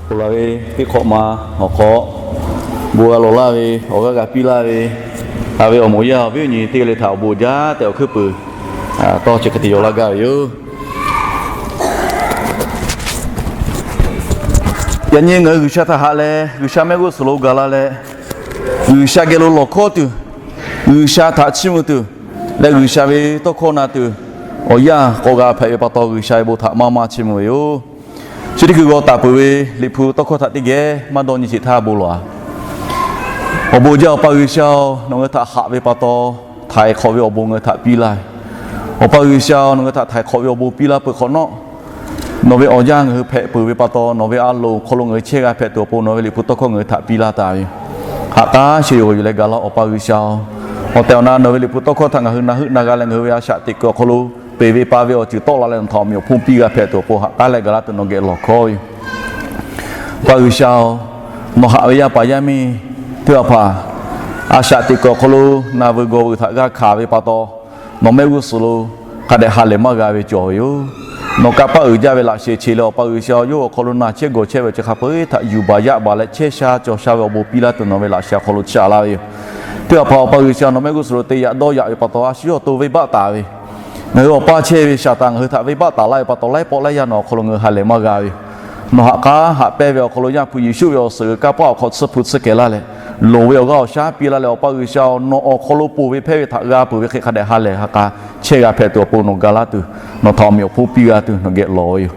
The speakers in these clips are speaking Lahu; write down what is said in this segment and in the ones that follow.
Ponˬ laˬ ve teˇ hk'awꞈ ma awˬ hk'aw, bon g'a lawˬ laˇ ve, awˬ g'aˇ g'a piˇ laˇ ve, haꞈ ve awˬ moˍ yaˇ awˬ viˉ awˬ nyi teˇ g'aˇ le htaꞈ awˬ bon jaˇ tehꞈ awˬ hkuiˉ puiˍ tawˇ chi hk'e te yaw laˇ gaˇ ve yoˬ. Yaꞈ nyi ngaˬ hui G'uiˬsha htaꞈ haꞈ leh, G'uiˬsha mehˆ g'uˇ suhˍ lo gaˬ la leh, G'uiˬsha geh lo lawˬ hkawˇ tuˬ, G'uiˬsha htaꞈ chiˇ mvuh tuˬ leh G'uiˬsha ve tawˇ hkawˇ na tuˬ, awˬ yanˇ k'awꞈ g'a hpehꞈ ve pa taw, G'uiˬsha ve bon htaꞈ maˇ maˇ chiˇ mvuh ve yoˬ. Chi teˇ hkui g'aw taˍ peuˬ ve Liꞈ hpu tawˇ hkawˇ htaꞈ teˇ geh maˇ dawˇ nyi sheˍ htaˇ bon lawˬ-a. Awˬ bon jaˇ Awˬ pa G'uiˬsha-oˬ, nawˬ ngaˬ hui htaꞈ haꞈ ve pa taw, htaiˍ hk'awꞈ ve awˬ bon ngaˬ hui htaꞈ piˇ laˇ ve. Awˬ pa G'uiˬsha-oˬ, nawˬ ngaˬ hui htaꞈ htaiˍ hk'awꞈ ve awˬ bon piˇ laˇ peuˬ hk'awꞈ nawˉ, nawˬ ve awˬ yanˇ ngaˬ hui hpehꞈ peuˬ ve pa taw, nawˬ ve a loˍ awˬ hk'aw lo ngaˬ hui chehˇ g'a hpehꞈ tuˬ awˬ pon nawˬ ve Liꞈ hpu tawˇ hkawˇ ngaˬ hui htaꞈ piˇ laˇ taˍ ve yoˬ. Haꞈ k'aˉ sheh yoˬ yuˬ leh gaˬ laˇ Awˬ pa G'uiˬsha-oˬ, awˬ tehˬ awˬ na nawˬ ve Liꞈ hpu tawˇ hkawˇ htaꞈ ngaˬ hui na heuˆ na g'a leh ngaˬ hui ve a shaꞈ teꞈ kuiˬ awˬ hk'aw lo peˬ ve pa ve awˬ ceuˬ tawˆ la leh nawˬ htaꞈ awˬ meꞈ awˬ hponˇ piˇ g'a hpehꞈ tuˬ awˬ pon haꞈ k'aˉ leh gaˬ laˇ tuˬ nawˬ geh lawˬ hkawˇ ve yoˬ. Awˬ pa G'uiˬsha-oˬ, nawˬ haꞈ ve yaˇ paˍ yaˇ miˇ teˇ hpaˍ hpaˍ a shaꞈ teꞈ kuiˬ awˬ hk'aw lo na veu gaw veu htaꞈ g'a hkanˍ ve pa taw, nawˬ mehˆ g'uˇ suhˍ lo hk'a dehꞈ ha lehˬ maˇ g'a ve cawˬ ve yoˬ. Nawˬ kanˇ paˆ uiˍ jaˇ ve laꞈ sheh che leh Awˬ pa G'uiˬsha-oˬ, yawˇ awˬ hk'aw lo na chehˇ gawˬ chehˇ ve chi hk'a peu-eˬ htaꞈ yuˬ baˬ yaˇ baˬ leh chehˇ sha cawˬ sha ve awˬ bon piˇ laˇ tuˬ nawˬ ve laꞈ sheh awˬ hk'aw lo chaꞈ laˇ ve yoˬ. Teˇ hpaˍ hpaˍ Awˬ pa G'uiˬsha nawˬ mehˆ g'uˇ suhˍ lo te yaꞈ dawˇ yaꞈ ve pa taw, a shu yawˇ awˬ to venˇbaˆ taˍ ve, ngaˬ hui awˬ paˇ chehˇ ve Saˍtanˍ ngaˬ hui htaꞈ venˇbaˆ taˍ laˇ ve pa taw, laiˉ pawˆ laiˉ yaˇ nawˬ awˬ hk'aw lo ngaˬ hui ha lehˬ maˇ g'a ve yoˬ. Nawˬ haꞈ k'aˉ haꞈ pehnˇ ve awˬ hk'aw lo Yaˇ hpu Yeˍsuˆ ve awˬ suhˍ g'uiˬ kanˇ paˆ awˬ hk'aw tsuhˇ hpu tsuhˇ kehˬ laˇ leh, loˍ ve awˬ g'aˇ awˬ shaˉ piˇ laˇ leh, Awˬ pa G'uiˬsha-oˬ, nawˬ awˬ hk'aw lo ponˬ ve hpehˇ ve htaꞈ g'a peuˬ ve hk'e hk'a dehꞈ ha lehˬ ha k'a chehˇ g'a hpehꞈ tuˬ awˬ pon nawˬ ga laˇ tuˬ, nawˬ htaꞈ awˬ meꞈ awˬ hponˇ piˇ g'a tuˬ nawˬ geh lawˬ ve yoˬ.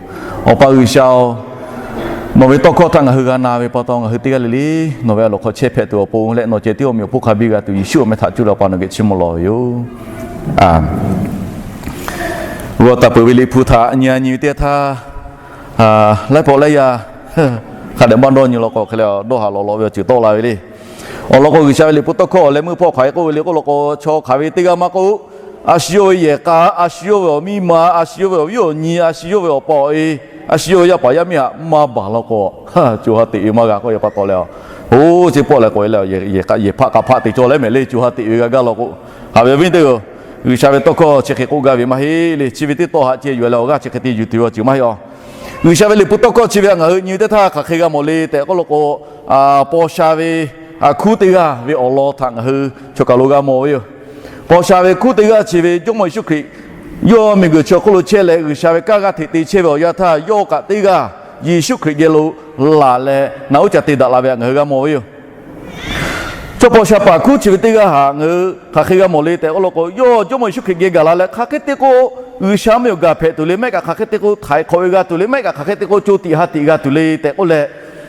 Awˬ pa G'uiˬsha-oˬ, nawˬ ve tawˇ hkawˇ htaꞈ ngaˬ hui g'a na ve pa taw, ngaˬ hui teˇ g'aˇ le le nawˬ ve a loˍ hk'aw chehˇ hpehꞈ tuˬ awˬ pon leh nawˬ ceh tiˉ awˬ meꞈ awˬ hponˇ hk'a biˇ g'a tuˬ, Yeˍsuˆ awˬ meh htaꞈ cuˇ leh Awˬ pa nawˬ geh chiˇ mvuh lawˬ ve yoˬ. G'aw taˍ peuˬ ve Liꞈ hpu htaꞈ nyi a nyi ve teˇ htaˇ, laiˉ pawˆ laiˉ yaˇ hk'a dehꞈ maˇ dawˇ nyi law k'o, hk'e leh dawˇ haˍ lawꞈ lawꞈ ve awˬ ceuˬ tawˆ la ve le. Awˬ lawn k'o, G'uiˬsha ve Liꞈ hpu tawˇ hkawˇ awˬ leh meuˇ hpawˇ hk'aˬ hk'e k'oˆ ve le k'oˆ law k'o, chaw hk'aˬ ve teˇ g'aˇ maˇ k'oˆ, a shu yawˇ ve yehˬ k'a, a shu yawˇ ve awˬ miˇ ma, a shu yawˇ ve awˬ viˉ awˬ nyi, a shu yawˇ ve awˬ pa awˬ e, a shu yawˇ ve yaˇ paˍ yaˇ miˇ htaꞈ maˇ baˬ law k'o, co ha teꞈ ve maˇ g'a k'oˆ ve pa taw leh, oˇ chi pawˆ leh k'o leh, yehˬ hpaˆ k'a hpaˆ te cawˇ leh mehˍ le, co ha teꞈ ve g'a gaˇ law k'o, haꞈ ve awˬ viˉ teˇ-oˬ, G'uiˬsha ve tawˇ hkawˇ chi hk'e k'oˆ gaˇ ve maˇ heˆ le. Chi ve teˇ tawˆ haꞈ ceh yuˬ leh awˬ g'aˇ chi hk'e te yuˬ tuˬ ve awˬ ceuˬ maˇ heˆ a. G'uiˬsha ve Liꞈ hpu tawˇ hkawˇ chi ve htaꞈ ngaˬ hui nyi ve teˇ htaˇ hk'aˬ hk'e g'a mawˬ le tehꞈ k'oˆ law k'o, paw sha ve hkuˉ teˇ g'aˇ ve awˬ lawn htaꞈ ngaˬ hui chaw kaˬ lo g'a mawˬ ve yoˬ. Paw sha ve hkuˉ teˇ g'aˇ chi ve Jawˇmawˇ Yeˍsuˆ Hkriꞈ yawˇ miˬguiˬ chi awˬ hk'oˆ lo chehˇ leh G'uiˬsha ve kanˇ g'aˇ hteꞈ te chehˇ ve awˬ yanˇ htaˇ, yawˇ kaꞈ teˇ g'aˇ Yeˍsuˆ Hkriꞈ geh lo laˬ leh naꞈ uˉ ca te daꞈ la ve htaꞈ ngaˬ hui g'a mawˬ ve yoˬ. Chaw paw sha paˍ hkuˉ chi ve teˇ g'aˇ htaꞈ ngaˬ hui hk'aˬ hk'e g'a mawˬ le tehꞈ k'oˆ law k'o, yawˇ Jawˇmawˇ Yeˍsuˆ Hkriꞈ geh gaˬ la leh hk'aˬ hk'e te k'o G'uiˬsha mvuhˇmiˬ awˬ gaˬ hpehꞈ tuˬ le, maˇ heˆ kaꞈ hk'aˬ hk'e te k'o htaiˍ hk'awꞈ ve g'a tuˬ le, maˇ heˆ kaꞈ hk'aˬ hk'e te k'o co tiꞈ ha tiꞈ g'a tuˬ le tehꞈ k'oˆ leh,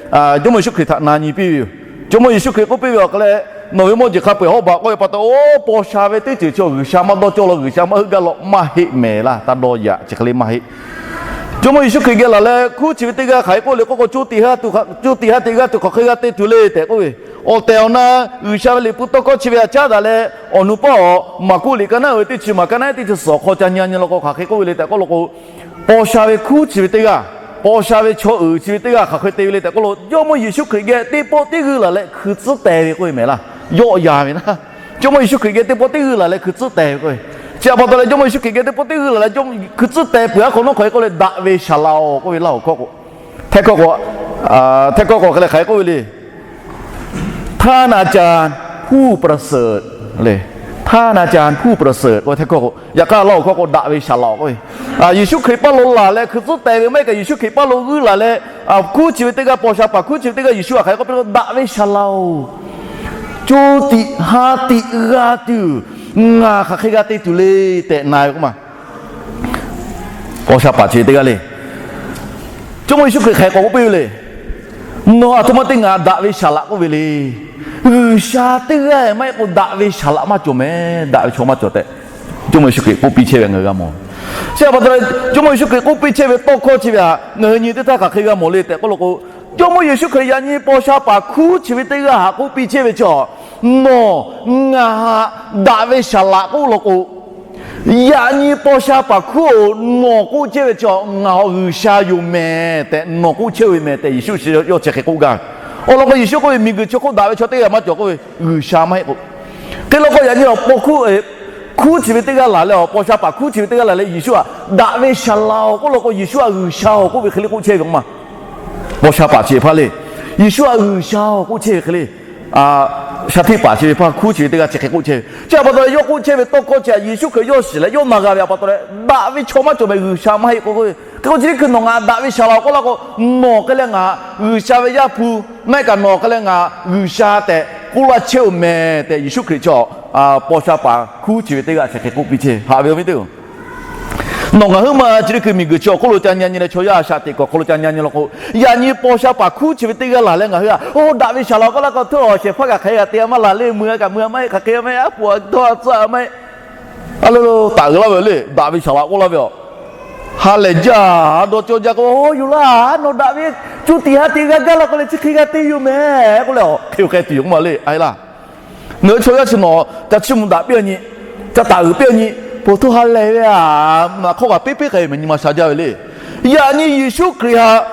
Jawˇmawˇ Yeˍsuˆ Hkriꞈ htaꞈ na nyi piˇ ve yoˬ. Jawˇmawˇ Yeˍsuˆ Hkriꞈ k'oˆ piˇ ve awˬ hk'aw leh, nawˬ ve mawˇ jeˬ hk'a peu-eˬ hawˉ baˬ k'oˆ ve pa taw, oˇ paw sha ve teˇ ceuˬ chaw G'uiˬsha maˇ dawˇ cawˇ law, G'uiˬsha maˇ heuˆ gaˇ law maˇ heˆ mehˍ laˇ, taˇ dawˇ yaꞈ chi hk'e le maˇ heˆ. Jawˇmawˇ Yeˍsuˆ Hkriꞈ geh laˬ leh hkuˉ chi ve teˇ g'aˇ hk'aˬ hk'e k'oˆ le k'oˆ k'o, co tiꞈ ha tiꞈ g'a tuˬ hk'aˬ hk'e g'a te tuˬ le tehꞈ k'oˆ ve, awˬ tehˬ awˬ na G'uiˬsha ve Liꞈ hpu tawˇ hkawˇ chi ve htaꞈ caˉ daꞈ leh, awˬ nu paˇ awˬ Maˍkuˆ liꞈ ka naˉ uiˍ ve teˇ chi maˍ ka naˉ teˇ chi suhˍ awˬ hk'aw ca nyi nyi law k'o hk'aˬ hk'e k'oˆ ve le tehꞈ k'oˆ law k'o, paw sha ve hkuˉ chi ve teˇ g'aˇ, paw sha ve chaw uiˍ chi ve teˇ g'aˇ hk'aˬ hk'e te ve le tehꞈ k'oˆ lo, Jawˇmawˇ Yeˍsuˆ Hkriꞈ geh teˇ pawˆ teˇ g'uiˇ laˬ leh hkui tcuhˉ teh ve k'oˆ ve mehˍ laˇ. Yawˆ yan ve naˉ, Jawˇmawˇ Yeˍsuˆ Hkriꞈ geh teˇ pawˆ teˇ g'uiˇ laˬ leh hkui tcuhˉ teh ve k'oˆ ve. Chi htaꞈ pa taw leh Jawˇmawˇ Yeˍsuˆ Hkriꞈ geh teˇ pawˆ teˇ g'uiˇ laˬ leh hkui tcuhˉ teh peuˬ aˉ hk'awꞈ nawˉ hk'aw hk'e k'oˆ leh, daꞈ ve Saˍ laꞈ-oˬ k'oˆ ve laˇ awˬ hkawˇ k'o, htehˇ hkawˇ k'o, htehˇ hkawˇ k'o hk'e leh hk'aˬ hk'e k'oˆ ve le. ท่านอาจารย์ผู้ประเสริฐ le, ท่านอาจารย์ผู้ประเสริฐ k'oˆ ve htehˇ hkawˇ k'o, yaꞈ hk'aˇ laˇ awˬ hkawˇ k'o daꞈ ve Saˍ laꞈ-oˬ k'oˆ ve. Yeˍsuˆ Hkriꞈ paˇ lo laˬ leh hkui tcuhˉ teh ve maˇ heˆ kaꞈ Yeˍsuˆ Hkriꞈ paˇ lo g'uiˇ laˬ leh, hkuˉ chi ve teˇ g'aˇ, paw sha paˍ hkuˉ chi ve teˇ g'aˇ Yeˍsuˆ htaꞈ hk'aˬ hk'e k'oˆ piˇ k'o, daꞈ ve Saˍ laꞈ-oˬ, co tiꞈ ha tiꞈ g'a tuˬ ngaˬ hk'aˬ hk'e g'a te tuˬ le tehꞈ na ve k'oˆ ma. Paw sha paˍ chi ve teˇ g'aˇ le. Jawˇmawˇ Yeˍsuˆ Hkriꞈ hk'aˬ hk'e k'awꞈ k'oˆ piˇ ve le. Nawˬ aˬ htoꞈ ma te ngaˬ daꞈ ve Saˍ laꞈ k'oˆ ve le. G'uiˬsha teˇ g'aˇ maˇ heˆ k'o daꞈ ve Saˍ laꞈ maˇ cawˬ mehˍ, daꞈ ve chaw maˇ cawˬ tehꞈ, Jawˇmawˇ Yeˍsuˆ Hkriꞈ k'oˆ piˇ chehˇ ve ngaˬ hui g'a mawˬ. Chi htaꞈ pa taw leh, Jawˇmawˇ Yeˍsuˆ Hkriꞈ k'oˆ piˇ chehˇ ve tawˇ hkawˇ chi ve htaꞈ ngaˬ hui nyi teˇ htaˇ hk'aˬ hk'e g'a mawˬ le tehꞈ k'oˆ law k'o, Jawˇmawˇ Yeˍsuˆ Hkriꞈ yaꞈ nyi paw sha paˍ hkuˉ chi ve teˇ g'aˇ htaꞈ k'oˆ piˇ chehˇ ve chi, nawˬ ngaˬ htaꞈ daꞈ ve Saˍ laꞈ k'oˆ law k'o, yaꞈ nyi paw sha paˍ hkuˉ-oˬ, nawˬ k'oˆ chehˇ ve chi ngaˬ htaꞈ G'uiˬsha yoˬ mehˍ tehꞈ nawˬ k'oˆ chehˇ ve mehˍ tehꞈ Yeˍsuˆ yawˇ chi hk'e k'oˆ gaˇ ve. Awˬ lawn k'o Yeˍsuˆ k'oˆ ve, miˬguiˬ chi hk'oˆ daꞈ ve chaw teˇ g'aˇ maˇ cawˬ k'oˆ ve, G'uiˬsha maˇ heˆ k'o. Hk'e law k'o yaꞈ nyi awˬ paw hkuˉ, hkuˉ chi ve teˇ g'aˇ laˬ leh, awˬ paw sha paˍ hkuˉ chi ve teˇ g'aˇ laˬ leh Yeˍsuˆ htaꞈ daꞈ ve Saˍ laꞈ-oˬ k'oˆ law k'o, Yeˍsuˆ htaꞈ G'uiˬsha-oˬ k'oˆ ve hk'e le k'oˆ chehˇ ve k'o ma. Paw sha paˍ chi ve hpaˇ le, Yeˍsuˆ htaꞈ G'uiˬsha-oˬ k'oˆ chehˇ ve hk'e le. Shaˍ hteˇ paˍ chi ve hpaˇ hkuˉ chi ve teˇ g'aˇ chi hk'e k'oˆ chehˇ ve. Chi htaꞈ pa taw leh yawˇ k'oˆ chehˇ ve tawˇ hkawˇ chi htaꞈ Yeˍsuˆ Hkriꞈ yawˇ shiˍ leh yawˇ na g'a ve htaꞈ pa taw leh, daꞈ ve chaw maˇ cawˬ mehˍ, G'uiˬsha maˇ heˆ k'o k'oˆ ve. Hk'e k'o chi teˇ hkui nawˬ ngaˬ daꞈ ve saˍ laˍ-oˬ k'oˆ laˇ k'o, nawˬ hk'e leh ngaˬ G'uiˬsha ve Yaˇ hpu, maˇ heˆ kaꞈ nawˬ hk'e leh ngaˬ G'uiˬsha tehꞈ k'oˆ laˇ chehˇ-oˬ mehˍ tehꞈ Yeˍsuˆ Hkriꞈ chi paw sha paˍ hkuˉ chi ve teˇ g'aˇ chi hk'e k'oˆ piˇ chehˇ ve. Haꞈ ve awˬ viˉ teˇ-oˬ, nawˬ ngaˬ huiˉ ma chi teˇ hkui miˬguiˬ chi awˬ hk'oˆ lo ca nyi nyi leh chaw yaˇ a shaꞈ teꞈ kuiˬ awˬ hk'aw lo ca nyi nyi law k'o, yaꞈ nyi paw sha paˍ hkuˉ chi ve teˇ g'aˇ laˬ leh ngaˬ hui a, oˇ daꞈ ve saˍ laˍ-oˬ k'oˆ laˇ k'o, htawˇ awˬ shehˍ hpaˇ kaꞈ hk'aˬ hk'e g'a te-a maˇ laˬ le, meuꞈ-a kaꞈ meuꞈ-a maˇ heˆ, hk'aˬ hk'e maˇ heˆ, aˉ poꞈ a tawˇ a tcuhˉ-a maˇ heˆ, a lo lo taˍ uiˍ laˇ ve le, daꞈ ve saˍ laˍ k'oˆ laˇ ve a. Ha lehˬ jaˇ, dawˇ cawˇ jaˇ k'o, oˇ yoˬ laˇ, nawˬ daꞈ ve, co tiꞈ ha tiꞈ g'a gaˇ law k'o leh chi hk'e g'a te yoˬ mehˍ k'oˆ leh, hk'e-oˬ hk'e tuˬ yoˬ maˇ le, a e laˇ. Ngaˬ hui chaw yaˇ chi nawˬ ca chiˇ mvuh daꞈ piˇ-a nyi, ca taˍ uiˍ piˇ-a nyi, po htoˇ ha lehˬ ve a, naˬ hk'aw kaꞈ piˇ piˇ k'ai mehˍ, nyi ma sha jaˇ ve le. Yaꞈ nyi Yeˍsuˆ Hkriꞈ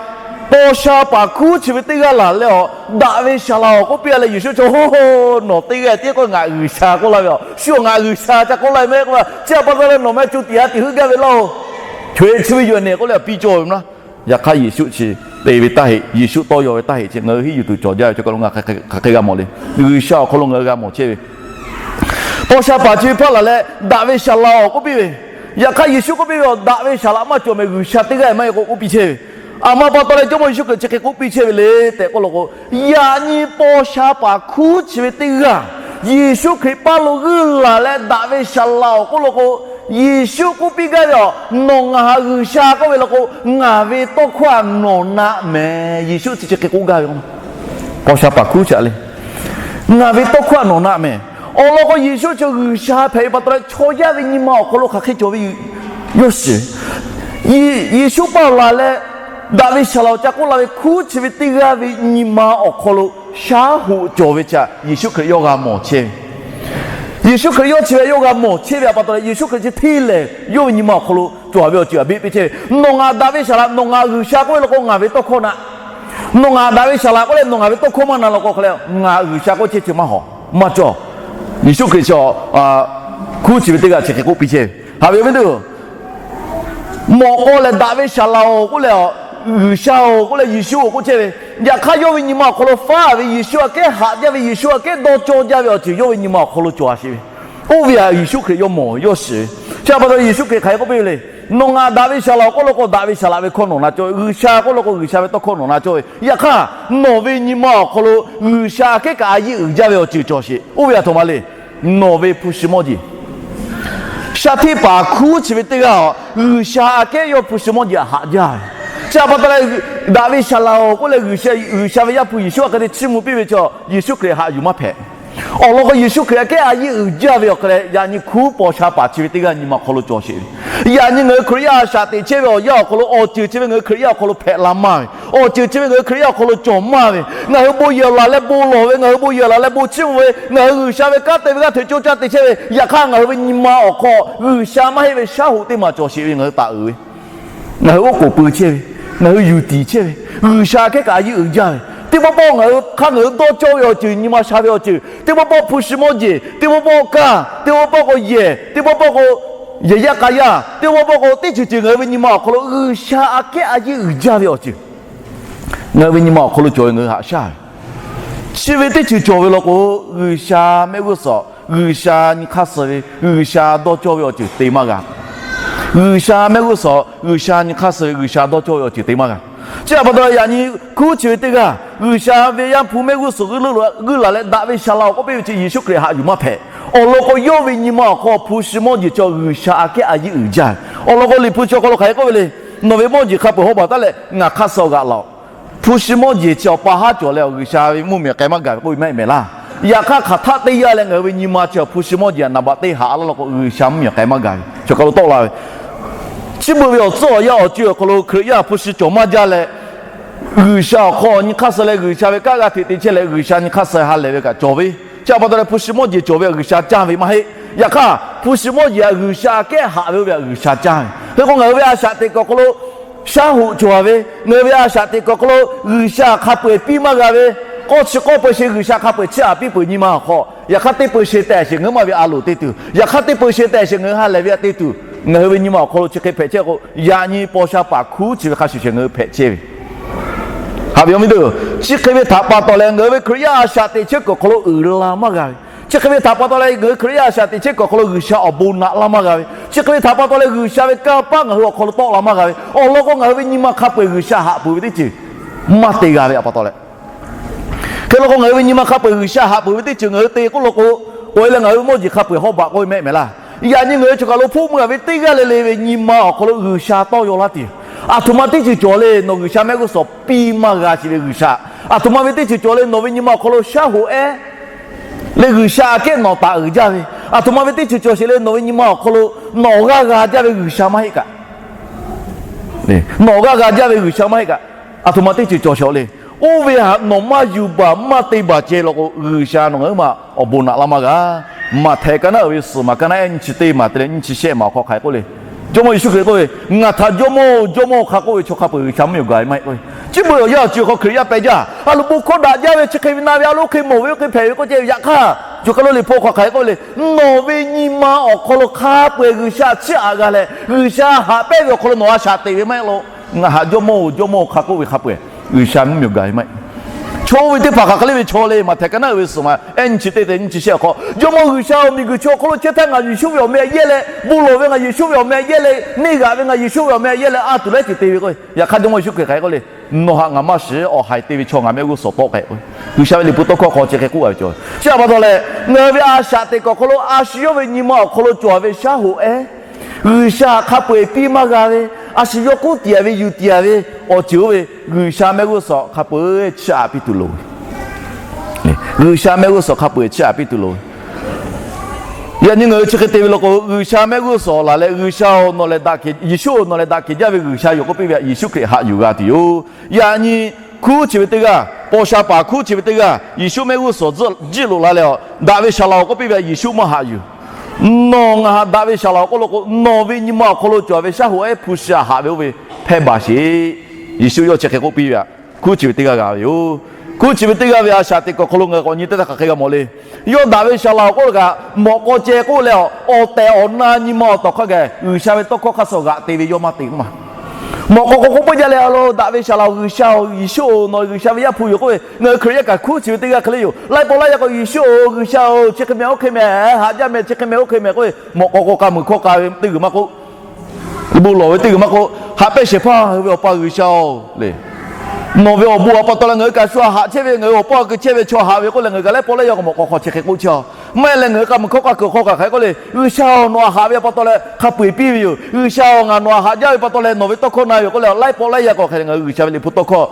htaꞈ paw sha paˍ hkuˉ chi ve teˇ g'aˇ laˬ leh a, daꞈ ve saˍ laˍ-oˬ k'oˆ piˇ-a leh Yeˍsuˆ chi, oˇ, nawˬ teˇ g'aˇ tiˉ k'o ngaˬ G'uiˬsha k'oˆ laˇ ve a, shu-aˬ ngaˬ G'uiˬsha ca k'oˆ laˇ ve maˇ heˆ k'oˆ ve, chi htaꞈ pa taw leh nawˬ meh co tiꞈ ha tiꞈ heuˆ gaˇ ve laˇ-oˬ, co e chi ve yoˬ nehˬ k'oˆ leh a piˇ cawˇ ve mvuhˇ naˆ. Yaꞈ hk'aˇ Yeˍsuˆ chi te ve taˇ heˆ, Yeˍsuˆ tawˇ yaw ve taˇ heˆ chi ngaˬ hui hiˉ yuˬ tuˬ cawˬ jaˇ ve chi kaꞈ lo ngaˬ hk'aˬ hk'e g'a mawˬ le. G'uiˬsha awˬ hk'aw lo ngaˬ hui g'a mawˬ chehˇ ve, paw sha paˍ chi ve hpaˇ laˬ leh daꞈ ve saˍ laˍ-oˬ k'oˆ piˇ ve. Yaꞈ hk'aˇ Yeˍsuˆ k'oˆ piˇ ve a, daꞈ ve saˍ laˍ maˇ cawˬ mehˍ, G'uiˬsha teˇ g'aˇ maˇ heˆ k'o k'oˆ piˇ chehˇ ve. A ma pa taw leh Jawˇmawˇ Yeˍsuˆ Hkriꞈ chi hk'e k'oˆ piˇ chehˇ ve le tehꞈ k'oˆ law k'o, yaꞈ nyi paw sha paˍ hkuˉ chi ve teˇ g'aˇ Yeˍsuˆ Hkriꞈ paˇ lo g'uˇ laˬ leh daꞈ ve saˍ laˍ-oˬ k'oˆ law k'o, Yeˍsuˆ k'oˆ piˇ gaˇ ve a, nawˬ ngaˬ haꞈ G'uiˬsha k'oˆ ve law k'o, ngaˬ ve tawˇ hkawˇ htaꞈ nawˬ naꞈ mehˍ. Yeˍsuˆ chi chi hk'e k'oˆ gaˇ ve, paw sha paˍ hkuˉ chi htaꞈ le, ngaˬ ve tawˇ hkawˇ htaꞈ nawˬ naꞈ mehˍ. Awˬ lawn k'o Yeˍsuˆ chi G'uiˬsha hpehꞈ ve pa taw leh chaw yaˇ ve nyi ma awˬ hk'aw lo hk'aˬ hk'e cawˬ ve yawˇ shiˍ. Yeˍsuˆ paˇ laˬ leh daꞈ ve saˍ laˍ-oˬ ca k'oˆ la ve hkuˉ chi ve teˇ g'aˇ ve nyi ma awˬ hk'aw lo shaˉ hoꞈ cawˬ ve chi htaꞈ Yeˍsuˆ Hkriꞈ yawˇ g'a mawˬ chehˇ ve. Yeˍsuˆ Hkriꞈ yawˇ chi ve yawˇ g'a mawˬ chehˇ ve htaꞈ pa taw leh Yeˍsuˆ Hkriꞈ chi hteˇ lehˬ yawˇ ve nyi ma awˬ hk'aw lo cawˬ ve awˬ ceuˬ htaꞈ beˆ piˇ chehˇ ve. Nawˬ ngaˬ daꞈ ve saˍ laˍ, nawˬ ngaˬ G'uiˬsha k'oˆ ve law k'o ngaˬ ve tawˇ hkawˇ naꞈ. Nawˬ ngaˬ daꞈ ve saˍ laˍ k'oˆ leh nawˬ ngaˬ ve tawˇ hkawˇ maˇ na law k'o hk'e leh ngaˬ G'uiˬsha k'oˆ chehˇ chi maˇ hawˍ maˇ cawˬ. Yeˍsuˆ Hkriꞈ chi hkuˉ chi ve teˇ g'aˇ chi hk'e k'oˆ piˇ chehˇ ve. Haꞈ ve awˬ viˉ teˇ-oˬ, mawꞈ k'aw lehˬ daꞈ ve saˍ laˍ-oˬ k'oˆ leh, G'uiˬsha-oˬ k'oˆ leh Yeˍsuˆ-oˬ k'oˆ chehˇ ve. Yaꞈ hk'aˇ yawˇ ve nyi ma awˬ hk'aw lo faˉ ve, Yeˍsuˆ aꞈ kehˉ haꞈ jaˇ ve, Yeˍsuˆ aꞈ kehˉ dawˇ cawˇ jaˇ ve awˬ ceuˬ yawˇ ve nyi ma awˬ hk'aw lo cawˬ a sheˍ ve. Oˇ ve htaꞈ Yeˍsuˆ Hkriꞈ yawˇ mawˬ ve yawˇ shiˍ ve. Chi htaꞈ pa taw Yeˍsuˆ Hkriꞈ hk'aˬ hk'e k'oˆ piˇ ve le. Nawˬ ngaˬ daꞈ ve saˍ laˍ-oˬ k'oˆ law k'o daꞈ ve saˍ laˍ ve hkawˇ nawˬ na cawˇ ve, G'uiˬsha k'oˆ law k'o G'uiˬsha ve tawˇ hkawˇ nawˬ na cawˇ ve. Yaꞈ hk'aˇ nawˬ ve nyi ma awˬ hk'aw lo G'uiˬsha aꞈ kehˉ kaꞈ a yeˆ uiˍ jaˇ ve awˬ ceuˬ cawˬ sheˍ. Oˇ ve htaꞈ htawˇ ma le, nawˬ ve hpu shi mawˇ jeˬ. Shaˍ hteˇ paˍ hkuˉ chi ve teˇ g'aˇ G'uiˬsha aꞈ kehˉ yawˇ hpu shi mawˇ jeˬ htaꞈ haꞈ jaˇ ve. Chi htaꞈ pa taw leh daꞈ ve saˍ laˍ-oˬ k'oˆ leh G'uiˬsha ve Yaˇ hpu Yeˍsuˆ aꞈ hk'e te chiˇ mvuh piˇ ve chi Yeˍsuˆ Hkriꞈ haꞈ yuˬ maˇ hpehꞈ. Awˬ lawn k'o Yeˍsuˆ Hkriꞈ aꞈ kehˉ a yeˆ uiˍ jaˇ ve awˬ hk'e leh yaꞈ nyi hkuˉ paw sha paˍ chi ve teˇ g'aˇ nyi ma awˬ hk'aw lo cawˬ sheˍ ve. Yaꞈ nyi ngaˬ hui Hkriꞈ yaˇ a shaꞈ teꞈ chehˇ ve awˬ yanˇ awˬ hk'aw lo awˬ ceuˬ chi ve ngaˬ hui Hkriꞈ yaˇ awˬ hk'aw lo hpehꞈ la maˇ ve, awˬ ceuˬ chi ve ngaˬ hui Hkriꞈ yaˇ awˬ hk'aw lo cawˬ maˇ ve, ngaˬ hui bon yehˬ laˬ leh bon lawˬ ve, ngaˬ hui bon yehˬ laˬ leh bon chiˇ mvuh ve, ngaˬ hui G'uiˬsha ve kanˉ te ve g'aˇ hteꞈ coˇ caˇ te chehˇ ve, yaꞈ hk'aˇ ngaˬ hui ve nyi ma awˬ hk'aw G'uiˬsha maˇ heˆ ve shaˉ hoꞈ teˇ maˬ cawˬ sheˍ ve ngaˬ hui taˍ uiˍ ve. Ngaˬ hui oˉ k'oˍ pui chehˇ ve, ngaˬ hui yuˬ tiˍ chehˇ ve, G'uiˬsha aꞈ kehˉ kaꞈ a yeˆ uiˍ jaˇ ve. Teˇ pawˆ pawˆ ngaˬ hui hk'aˇ ngaˬ hui dawˇ cawˇ ve awˬ ceuˬ, nyi ma sha ve awˬ ceuˬ, teˇ pawˆ pawˆ hpu shi mawˇ jeˬ, teˇ pawˆ pawˆ kanˇ, teˇ pawˆ pawˆ k'o yehˬ, teˇ pawˆ pawˆ k'o yehˬ yaˇ k'a yaˇ, teˇ pawˆ pawˆ k'o teˇ ceuˬ ceuˬ ngaˬ hui ve nyi ma awˬ hk'aw lo G'uiˬsha aꞈ kehˉ a yeˆ uiˍ jaˇ ve awˬ ceuˬ ngaˬ hui ve nyi ma awˬ hk'aw lo cawˬ ve ngaˬ hui haꞈ shaˉ ve. Chi ve teˇ ceuˬ cawˬ ve law k'o, G'uiˬsha mehˆ g'uˇ suhˍ G'uiˬsha nyi hk'aˇ suh ve G'uiˬsha dawˇ cawˇ ve awˬ ceuˬ te maˇ g'a. G'uiˬsha mehˆ g'uˇ suhˍ G'uiˬsha nyi hk'aˇ suh ve G'uiˬsha dawˇ cawˇ ve awˬ ceuˬ te maˇ g'a. Chi htaꞈ pa taw yaꞈ nyi hkuˉ chi ve teˇ g'aˇ G'uiˬsha ve Yaˇ hpu mehˆ g'uˇ suhˍ g'uˇ laˬ leh daꞈ ve saˍ laˍ-oˬ k'oˆ piˇ ve chi Yeˍsuˆ Hkriꞈ haꞈ yuˬ maˇ hpehꞈ. Awˬ lawn k'o yawˇ ve nyi ma awˬ hk'aw hpu shi mawˇ jeˬ chi G'uiˬsha aꞈ kehˉ a yeˆ uiˍ jaˇ ve. Awˬ lawn k'o Liꞈ hpu chi awˬ hk'aw lo hk'aˬ hk'e k'oˆ ve le. Nawˬ ve mawˇ jeˬ hk'a peu-eˬ hawˉ baˬ taˉ leh ngaˬ hk'aˇ suh g'aꞈ laˬ-oꞈ. Hpu shi mawˇ jeˬ chi awˬ pa haˉ cawˬ leh G'uiˬsha ve mvuhˇmiˬ k'ai maˇ gaˬ ve k'oˆ ve maˇ heˆ mehˍ laˇ. Yaꞈ hk'aˇ hk'aˬ htaˆ teˇ yanˇ leh ngaˬ hui ve nyi ma chi awˬ hpu shi mawˇ jeˬ aꞈ naˍ baꞈ teˇ haꞈ laˇ law k'o G'uiˬsha mvuhˇmiˬ k'ai maˇ gaˬ ve chi hk'aw lo tawˆ la ve. Chi beuꞈ ve awˬ tcuhˉ awˬ yanˇ awˬ co-e awˬ hk'aw lo Hkriꞈ yaˇ hpu shi cawˬ maˇ jaˇ leh, G'uiˬsha awˬ hk'aw nyi hk'aˇ suh leh G'uiˬsha ve kanˉ g'a hteꞈ te chehˇ leh G'uiˬsha nyi hk'aˇ suh ha lehˬ ve kaꞈ cawˬ ve. Chi htaꞈ pa taw leh hpu shi mawˇ jeˬ cawˬ ve G'uiˬsha caˇ ve maˇ heˆ. Yaꞈ hk'aˇ hpu shi mawˇ jeˬ htaꞈ G'uiˬsha aꞈ kehˉ haꞈ ve oˇ ve htaꞈ G'uiˬsha caˇ ve. Hk'e k'o ngaˬ hui ve a shaꞈ teꞈ kuiˬ awˬ hk'aw lo shaˉ hoꞈ cawˬ ve, ngaˬ hui ve a shaꞈ teꞈ kuiˬ awˬ hk'aw lo G'uiˬsha hk'a peu-eˬ piˇ maˇ g'a ve, k'awˇ chi k'awˇ peu-eˬ sheˍ G'uiˬsha hk'a peu-eˬ chiˇ aꞈ piˇ peuˬ nyi ma awˬ hk'aw, yaꞈ hk'aˇ teˇ peu sheˍ tehꞈ sheˍ ngaˬ hui maˇ ve a loˍ te tuˬ, yaꞈ hk'aˇ teˇ peu sheˍ tehꞈ sheˍ ngaˬ hui ha lehˬ ve htaꞈ te tuˬ, ngaˬ hui ve nyi ma awˬ hk'aw lo chi hk'e hpehꞈ chehˇ k'o, yaꞈ nyi paw sha paˍ hkuˉ chi ve hk'a shuˍ shuˍ ngaˬ hui hpehꞈ chehˇ ve Haꞈ ve awˬ viˉ teˇ, chi hk'e ve htaꞈ pa taw leh ngaˬ hui ve Hkriꞈ yaˇ a shaꞈ teꞈ chehˇ kuiˬ awˬ hk'aw lo uiˍ la maˇ g'a ve, chi hk'e ve htaꞈ pa taw leh ngaˬ hui Hkriꞈ yaˇ a shaꞈ teꞈ chehˇ kuiˬ awˬ hk'aw lo G'uiˬsha awˬ bon naꞈ laˇ maˇ g'a ve, chi hk'e ve htaꞈ pa taw leh G'uiˬsha ve kanˇ paˆ ngaˬ hui awˬ hk'aw lo tawˆ la maˇ g'a ve, awˬ lawn k'o ngaˬ hui ve nyi ma hk'a peu-eˬ G'uiˬsha haꞈ peuˬ ve teˇ ceuˬ maˇ te g'a ve htaꞈ pa taw leh, hk'e law k'o ngaˬ hui ve nyi ma hk'a peu-eˬ G'uiˬsha haꞈ peuˬ ve teˇ ceuˬ ngaˬ hui te k'oˆ law k'o, k'oꞈ-e leh ngaˬ hui ve mawˇ jeˬ hk'a peu-eˬ hawˉ baꞈ k'oˆ ve mehˆ mehˍ laˇ. Yaꞈ nyi ngaˬ hui choˬ kaˬ lo hpfuhˆ mvuh-a ve teˇ g'aˇ le le ve nyi ma awˬ hk'aw lo G'uiˬsha tawˇ yaw laˇ tuˬ yoˬ. Aˬ htoꞈ ma teˇ ceuˬ cawˬ le, nawˬ G'uiˬsha mehˆ g'uˇ suhˍ piˇ maˇ g'a sheˍ ve G'uiˬsha, aˬ htoꞈ ma ve teˇ ceuˬ cawˬ le, nawˬ ve nyi ma awˬ hk'aw lo shaˉ hoꞈ ehˉ leh G'uiˬsha aꞈ kehˉ nawˬ taˍ uiˍ jaˇ ve, aˬ htoꞈ ma ve teˇ ceuˬ cawˬ sheˍ le, nawˬ ve nyi ma awˬ hk'aw lo nawˬ g'aˇ g'a jaˇ ve G'uiˬsha maˇ heˆ kaꞈ, nawˬ g'aˇ g'a jaˇ ve G'uiˬsha maˇ heˆ kaꞈ, aˬ htoꞈ ma teˇ ceuˬ cawˬ sheˍ le. Oˇ ve htaꞈ nawˬ maˇ yuˬ baˬ maˇ te baˬ ceh law k'o, G'uiˬsha nawˬ ngaˬ hui maˇ awˬ bon naꞈ laˇ maˇ g'a. Maꞈhtehˍ ka naˉ uiˍ ve suhˍ maˬ ka naˉ ehˉ nyiˇ chi teˇ maˬ te leh nyiˇ chi shehˆ maˬ awˬ hk'aw hk'aˬ hk'e k'oˆ le. Jawˇmawˇ Yeˍsuˆ Hkriꞈ k'oˆ ve, Ngaˬ htaꞈ Jawˇmawˇ-oˬ, Jawˇmawˇ-oˬ hk'a k'oˆ ve chaw hk'a peu-eˬ G'uiˬsha mvuhˇ miˬ gaˬ ve maˇ heˆ k'oˆ ve. Chi beuꞈ awˬ yanˇ awˬ ceuˬ hk'aw Hkriꞈ yaˇ pehˬ jaˇ. A loˍ bon hkawˇ daꞈ jaˇ ve chi hk'e ve na ve a loˍ hk'e mawˬ ve oˇ hk'e hpehꞈ ve k'oˆ ceh ve yaꞈ hk'aˇ, choˬ kaˬ lo Liꞈ hpu hk'aˬ hk'e k'oˆ ve le. Nawˬ ve nyi ma awˬ hk'aw lo hk'a peu-eˬ G'uiˬsha chiˇ aꞈ g'a leh, G'uiˬsha haꞈ pehnˇ ve awˬ hk'aw lo nawˬ a shaꞈ teꞈ ve maˇ heˆ law. Ngaˬ htaꞈ Jawˇmawˇ-oˬ, Jawˇmawˇ-oˬ hk'a k'oˆ ve hk'a peu-eˬ G'uiˬsha mvuhˇ miˬ gaˬ ve maˇ heˆ. Chaw oˇ ve teˇ hpaˍ hk'aˬ hk'e le ve chaw le, Maꞈhtehˍ ka naˉ uiˍ ve suhˍ maˬ ehˉ nyiˇ chi teˇ te nyiˇ chi shehˆ awˬ hk'aw, Jawˇmawˇ G'uiˬsha-oˬ, miˬguiˬ chaw awˬ hk'aw lo chehˇ htaˇ ngaˬ Yeˍsuˆ ve awˬ meh yehˇ leh, bon lawˬ ve ngaˬ Yeˍsuˆ ve awˬ meh yehˇ leh, neˇ g'aꞈ ve ngaˬ Yeˍsuˆ ve awˬ meh yehˇ leh, a tuˬ leh ceuˬ te ve k'o, yaꞈ hk'aˇ Jawˇmawˇ Yeˍsuˆ Hkriꞈ hk'aˬ hk'e k'oˆ le. Nawˬ htaꞈ ngaˬ maˇ shiˍ, awˬ haiˬ te ve chaw ngaˬ mehˆ g'uˇ suhˍ tawˆ k'ai k'o, G'uiˬsha ve Liꞈ hpu tawˇ hkawˇ hk'aw chi hk'e k'oˆ a ve cawˬ. Chi htaꞈ pa taw leh, ngaˬ hui ve a shaꞈ teꞈ kuiˬ awˬ hk'aw lo a shu yawˇ ve nyi ma awˬ hk'aw lo cawˬ ve shaˉ hoꞈ ehˉ, G'uiˬsha htaꞈ hk'a peu-eˬ piˇ maˇ g'a ve, a shu yawˇ k'oˆ tiꞈ-a ve yuˬ tiꞈ-a ve awˬ ceuˬ oˇ ve G'uiˬsha mehˆ g'uˇ suhˍ hk'a peu-eˬ chiˇ aꞈ piˇ tuˬ loˍ ve G'uiˬsha mehˆ g'uˇ suhˍ hk'a peu-eˬ chiˇ aꞈ piˇ tuˬ loˍ ve. Yaꞈ nyi ngaˬ hui chi hk'e te ve law k'o, G'uiˬsha mehˆ g'uˇ suhˍ laˬ leh, G'uiˬsha-oˬ, nawˬ lehˬ daꞈ kehˬ, Yeˍsuˆ-oˬ, nawˬ lehˬ daꞈ kehˬ jaˇ ve G'uiˬsha yoˬ k'oˆ piˇ ve htaꞈ Yeˍsuˆ Hkriꞈ haꞈ yuˬ g'a tuˬ yoˬ. Yaꞈ nyi hkunˉ chi ve teˇ g'aˇ, paw sha paˍ hkunˉ chi ve teˇ g'aˇ Yeˍsuˆ mehˆ g'uˇ suhˍ jiˆ loꞈ la leh, daꞈ ve shaˍ laꞈ-oˬ k'oˆ piˇ ve htaꞈ Yeˍsuˆ maˇ haꞈ yuˬ. Nawˬ ngaˬ htaꞈ daꞈ ve shaˍ laꞈ-oˬ k'oˆ law k'o, nawˬ ve nyi ma awˬ hk'aw lo cawˬ ve shaˉ hoꞈ ehˉ hpu shi htaꞈ haꞈ ve oˇ ve hpehˇ baˬ sheˍ. Yeˍsuˆ yawˇ chi hk'e k'oˆ piˇ ve htaꞈ hkunˉ chi ve teˇ g'aˇ g'a ve yoˬ. Hkunˉ chi ve teˇ g'aˇ ve a shaꞈ teꞈ kuiˬ awˬ hk'aw lo ngaˬ hui k'awꞈ nyi teˇ htaˇ hk'aˬ hk'e g'a mawˬ le. Yawˇ daꞈ ve shaˍ laꞈ-oˬ k'oˆ lo kaꞈ, mawꞈ k'aw ceh k'oˆ leh, awˬ tehˬ awˬ na nyi ma awˬ tawˍ hk'a gaˬ G'uiˬsha ve tawˇ hkawˇ hk'a suh g'aꞈ te ve yawˇ maˇ te k'oˆ ma. Mawꞈ k'aw k'awꞈ k'oˆ peuˬ jaˇ leh, a lo, daꞈ ve shaˍ laꞈ-oˬ, G'uiˬsha-oˬ, Yeˍsuˆ-oˬ, nawˬ G'uiˬsha ve Yaˇ hpu yoˬ k'oˆ ve, ngaˬ hui Hkriꞈ yaˇ kaꞈ hkunˉ chi ve teˇ g'aˇ hk'e le yoˬ. Laiˉ pawˆ laiˉ yaˇ k'o, Yeˍsuˆ-oˬ, G'uiˬsha-oˬ, chi hk'e meh oˇ hk'e meh haꞈ jaˇ meh, chi hk'e meh oˇ hk'e meh k'oˆ ve, mawꞈ k'aw k'o k'a muiˬ hkawˇ k'a ve teˇ g'uiˬ maˇ k'oˆ, bon lawˬ ve teˇ g'uiˬ maˇ k'oˆ, haꞈ pehnˇ shehˍ hpaˇ hui ve Awˬ pa G'uiˬsha-oˬ le, nawˬ ve awˬ bon htaꞈ pa taw leh ngaˬ hui kaꞈ shu htaꞈ haꞈ chehˇ ve, ngaˬ hui awˬ paw a keu chehˇ ve chaw haꞈ ve k'oˆ leh, ngaˬ hui kaꞈ laiˉ pawˆ laiˉ yaˇ k'o mawꞈ k'aw hk'aw chi hk'e k'oˆ chehˇ-oˬ. Maˇ heˆ leh ngaˬ hui k'a muiˬ hkawˇ k'a kuiˬ hk'aw kaꞈ hk'aˬ hk'e k'oˆ le, G'uiˬsha-oˬ, nawˬ htaꞈ haꞈ ve pa taw leh hk'a peu-eˬ piˇ ve yoˬ. G'uiˬsha-oˬ, ngaˬ nawˬ htaꞈ haꞈ jaˇ ve pa taw leh nawˬ ve tawˇ hkawˇ na yoˬ k'oˆ leh, laiˉ pawˆ laiˉ yaˇ k'o hk'e ngaˬ hui G'uiˬsha ve Liꞈ hpu tawˇ hkawˇ,